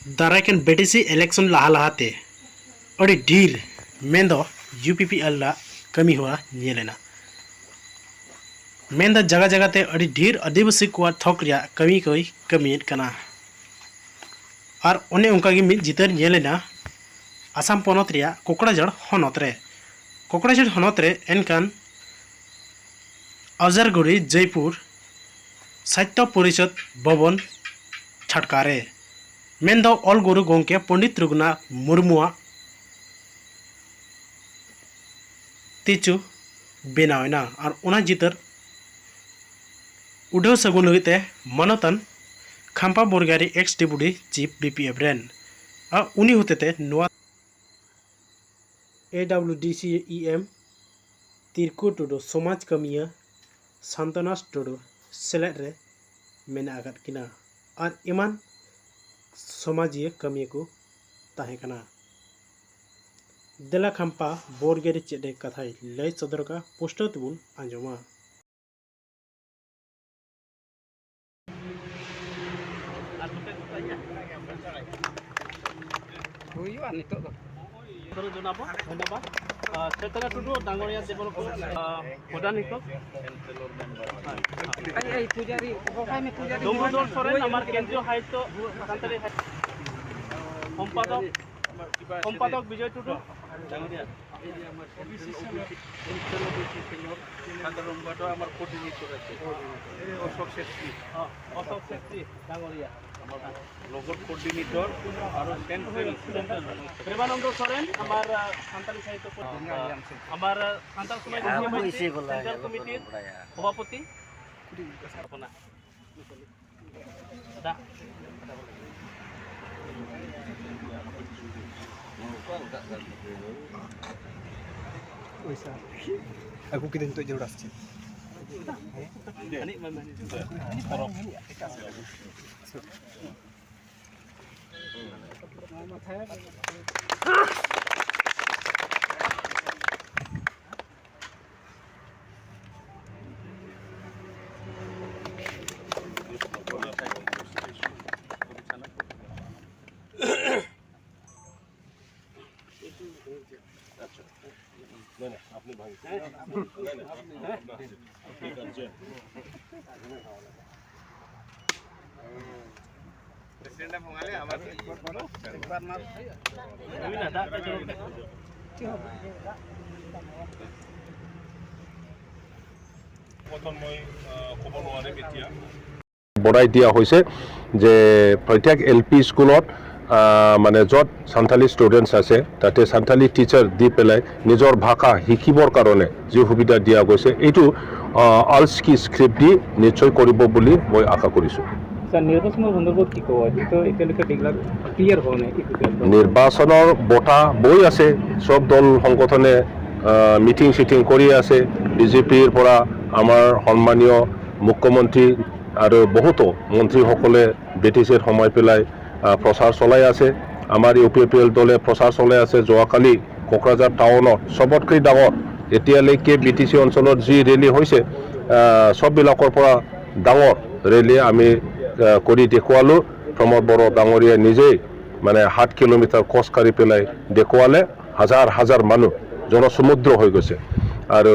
दारायकन BTC election लहा लहाते अड़ी ढीर मेंदो UPPL ला कमी हुआ ñेलेना मेंदा जगह जगह ते अड़ी ढीर आदिवासी को थक रिया कमी कोई कमीयेद कना और ओने उनका गे मिद जितर ñेलेना आसाम पनत रिया कोकराझाड़ हनत रे। कोकराझाड़ हनत रे एनकान अजारगुड़ी जयपुर साहित्य परिषद भवन छाटकारे मेंदो ऑल गुरु गोंके पंडित रघुनाथ मुर्मुआ तीचू बनावना और ओना जितर उडव सगुन लगिते मानतान Khampa Borgoyary ex deputy chief BPF rain और उनी होतेते नोआ एडब्ल्यूडीसीईएम तिरकु टुडू समाज कमिया सान्तनास टुडू सेलेद रे मेना आकाद किना और इमान समाजीय कमिया को ताहे कना। देला खाम्पा बोरगेरी चेदे कथाई लय सदर का पोस्टर तबुन आंजोमा। हुयुआ नितो दो জনাব ধন্যবাদ। চেতনা টুডু ডাঙৰীয়া দেৱলোক প্ৰধান শিক্ষক এই পূজাৰী উপকামী পূজাৰী ডমৰুধৰ সোৰেন আমাৰ কেন্দ্ৰীয় সাহিত্য সান্তালী সম্পাদক সম্পাদক বিজয় টুডু ডাঙৰীয়া আমাৰ কোঅৰ্ডিনেটৰ আছে অশোক চেত্ৰী, অশোক চেত্ৰী ডাঙৰীয়া লগত কোঅৰ্ডিনেটৰ আৰু চেণ্ট্ৰেল প্ৰেমানন্দ সোৰেন আমাৰ সান্তালী সাহিত্য আমাৰ সান্তাল সমাজ চেণ্ট্ৰেল কমিটিৰ সভাপতি। Aku kita untuk jalur asli. বঢ়াই দিয়া হৈছে যে প্ৰত্যেক এল পি স্কুলত মানে য'ত সান্থালী ষ্টুডেণ্টছ আছে তাতে সান্থালী টিচাৰ দি পেলাই নিজৰ ভাষা শিকিবৰ কাৰণে যি সুবিধা দিয়া গৈছে এইটো আলস্কি স্ক্ৰিপ্ট দি নিশ্চয় কৰিব বুলি মই আশা কৰিছোঁ। নিৰ্বাচনৰ সন্দৰ্ভত কি ক'ব? এতিয়ালৈকে ক্লিয়াৰ হোৱা নাই। নিৰ্বাচনৰ বঁটা বৈ আছে, চব দল সংগঠনে মিটিং চিটিং কৰি আছে। বিজেপিৰ পৰা আমাৰ সন্মানীয় মুখ্যমন্ত্ৰী আৰু বহুতো মন্ত্ৰীসকলে বি টি চিত সোমাই পেলাই প্ৰচাৰ চলাই আছে। আমাৰ ইউ পি পি এল দলে প্ৰচাৰ চলাই আছে। যোৱাকালি কোকৰাঝাৰ টাউনত চবতকৈ ডাঙৰ এতিয়ালৈকে বি টি চি অঞ্চলত যি ৰেলী হৈছে চববিলাকৰ পৰা ডাঙৰ ৰেলী আমি কৰি দেখুৱালোঁ। প্ৰমোদ বড়ো ডাঙৰীয়াই নিজেই মানে 7 কিলোমিটাৰ খোজকাঢ়ি পেলাই দেখুৱালে। হাজাৰ হাজাৰ মানুহ জনসমুদ্ৰ হৈ গৈছে। আৰু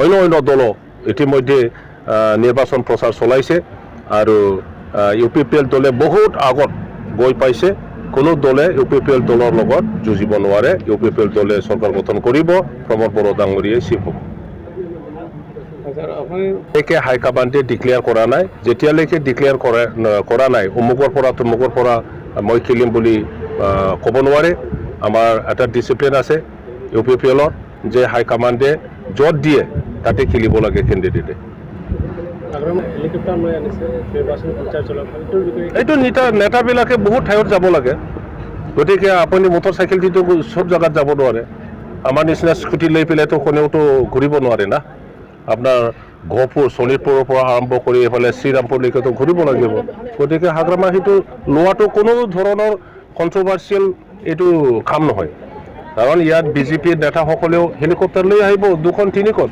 অন্য অন্য দলো ইতিমধ্যে নিৰ্বাচন প্ৰচাৰ চলাইছে আৰু ইউ পি পি এল দলে বহুত আগত গৈ পাইছে। কোনো দলে ইউ পি পি এল দলৰ লগত যুঁজিব নোৱাৰে। ইউ পি পি এল দলে চৰকাৰ গঠন কৰিব, প্ৰমোদ বড়ো ডাঙৰীয়াই চিফ হ'ব। একে হাইকমাণ্ডে ডিক্লেয়াৰ কৰা নাই। যেতিয়ালৈকে ডিক্লেয়াৰ কৰা নাই অমুকৰ পৰা তমুকৰ পৰা মই খেলিম বুলি ক'ব নোৱাৰে। আমাৰ এটা ডিচিপ্লিন আছে ইউ পি পি এলৰ যে হাইকমাণ্ডে য'ত দিয়ে তাতে খেলিব লাগে কেণ্ডিডেটে। এইটো নেতাবিলাকে বহুত ঠাইত যাব লাগে। গতিকে আপুনি মটৰ চাইকেল দিতো চব জেগাত যাব নোৱাৰে। আমাৰ নিচিনা স্কুটি লৈ পেলাইতো কোনেওতো ঘূৰিব নোৱাৰে না। আপোনাৰ গহপুৰ শোণিতপুৰৰ পৰা আৰম্ভ কৰি এইফালে শ্ৰীৰামপুৰলৈকেতো ঘূৰিব লাগিব। গতিকে হাগ্ৰামা সেইটো লোৱাটো কোনো ধৰণৰ কণ্ট্ৰভাৰ্চিয়েল এইটো কাম নহয়। কাৰণ ইয়াত বিজেপিৰ নেতাসকলেও হেলিকপ্টাৰ লৈ আহিব 2খন 3খন।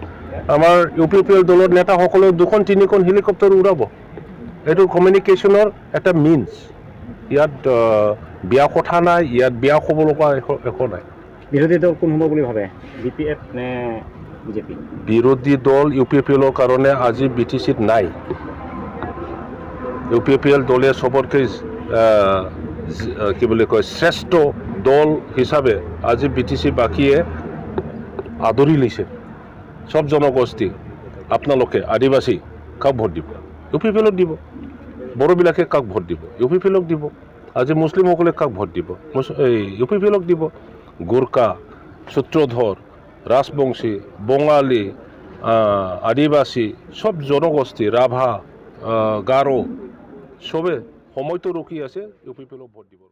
আমাৰ ইউ পি পি এল দলৰ নেতাসকলেও 2খন 3খন হেলিকপ্টাৰ উৰাব। এইটো কমিউনিকেশ্যনৰ এটা মিনছ। ইয়াত বেয়া কথা নাই, ইয়াত বেয়া ক'ব লগা একো নাই। বিৰোধী দল কোন হ'ব বুলি ভাবে, বিপিএফ নে বিজেপি? বিৰোধী দল ইউ পি পি এলৰ কাৰণে আজি বি টি চিত নাই। ইউ পি পি এল দলে চবতকৈ কি বুলি কয়, শ্ৰেষ্ঠ দল হিচাপে আজি বি টি চি বাসীয়ে আদৰি লৈছে। চব জনগোষ্ঠী, আপোনালোকে আদিবাসী কাক ভোট দিব? ইউ পি পি এলক দিব। বড়োবিলাকে কাক ভোট দিব? ইউ পি পি এলক দিব। আজি মুছলিমসকলে কাক ভোট দিব? এই ইউ পি পি এলক দিব। গোৰ্খা, সূত্ৰধৰ, ৰাজবংশী, বঙালী, আদিবাসী, চব জনগোষ্ঠী, ৰাভা, গাৰো, চবে সময়টো ৰখি আছে ইউ পি পি এলক ভোট দিব।